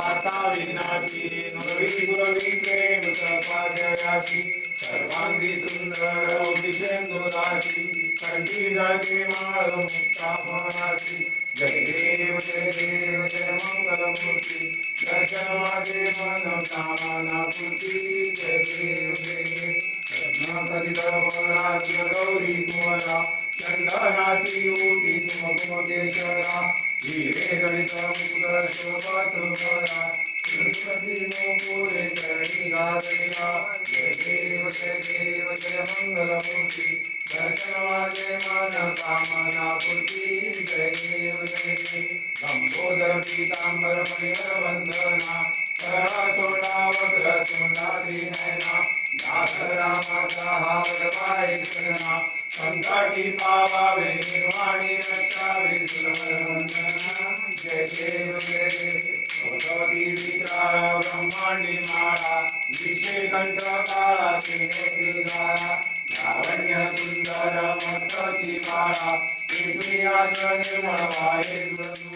वार्ता विघ्नाची नुरवी गुरवी प्रेम जयाची सर्वांगी सुंदर होती शेंदुराची कंठी जळके माळ मुक्ता फळाची. जय देव जय देव जय मंगलमूर्ती दर्शन माझे मन कामना पूर्ती. जय देव जय देव. रत्न खचित फळाची गौरी कुंवरा चंदनाची उटी कुमकुम केशरा हिरे जडित मुकुट शोभा तुम्हाला सुरसती नूपुरे चरणी घातलिया. जय देव जय देव जय मंगलमूर्ती दर्शन माझे मन कामना पूर्ती. जय देव जय देव. लंबोदर पीतांबर हरिहर वंदना करा सोंडा वक्र तोंडा त्रिनयना दास रामाचा हा वडवाय शरणा संकटी पावावे निर्वाणी रक्षावे सुरवर वंदना. जय देव जय देव. चौदती विक्राळा ब्रह्मांडी माळा विषे कंठ काळा त्रिनेत्री गाळा लावण्य सुंदर मस्तकी माळा पृथ्वीराज निर्मळ वाये.